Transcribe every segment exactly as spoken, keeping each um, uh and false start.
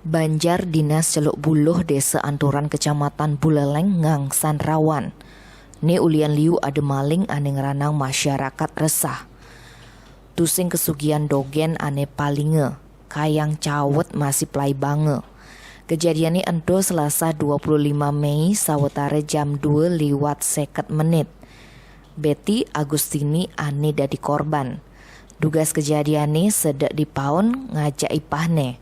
Banjar, Dinas Celuk Buluh, Desa Anturan, Kecamatan Buleleng, ngangsan rawan. Né ulian liu ada maling ané ngranang masyarakat resah. Tusing kasugihan dogén ané palinga, kayang cawet masih plaibanga. Kejadiané ento Selasa dua puluh lima Mei sawetara jam dua liwat seket menit. Betty Agustini ané dadi korban. Dugas kejadiané sedek dipaun ngajak ipahné.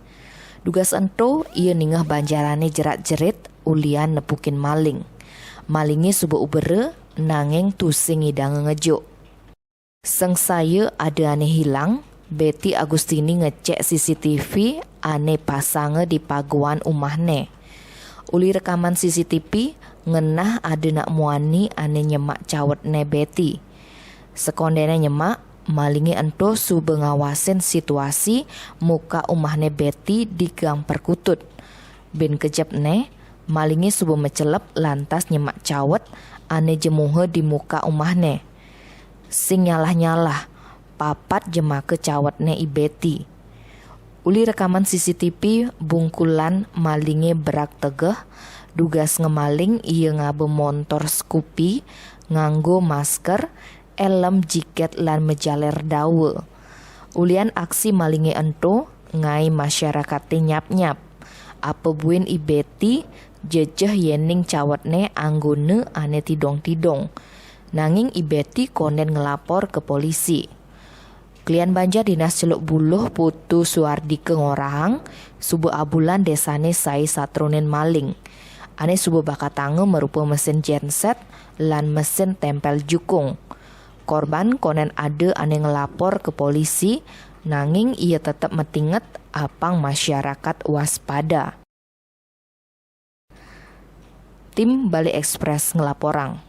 Dugas ento, ia ningeh banjarané jerat-jerit ulian nepukin maling. Malingé suba ubera, nanging tusing ngidanga ngejuk. Sengsaya ada ané hilang, Betty Agustini ngecek C C T V ané pasanga di paguan umahné. Uli rekaman C C T V, ngenah ada nak muani ané nyemak cawetné Betty. Sekondéné nyemak, malingé ento suba ngawasin situasi muka umahné Betty di Gang Perkutut. Bin kejepné, malingé suba mecelep lantas nyemak cawet ané jemuha di muka umahné. Sing nyalah-nyalah, papat jemaka cawetné I Betty. Uli rekaman C C T V, bungkulan malingé berak tegeh, dugas ngemaling ia ngaba montor Scoopy, nganggo masker, elem, jiket, lan majaler dawa. Ulian aksi malingé ento, ngaé masyarakaté nyap-nyap. Apa buin I Betty jejeh yéning cawetné anggona ané tidong-tidong. Nanging I Betty kondén ngelapor ka polisi. Klian Banjar, Dinas Celuk Buluh, Putu Suardika, ngorahang, suba abulan désané saé satronin maling. Ané suba bakatanga marupa mesin genset lan mesin tempel jukung. Korban kondén ada ané ngelapor ka polisi, nanging ia tetep matinget apang masyarakat waspada. Tim Bali Express ngelaporang.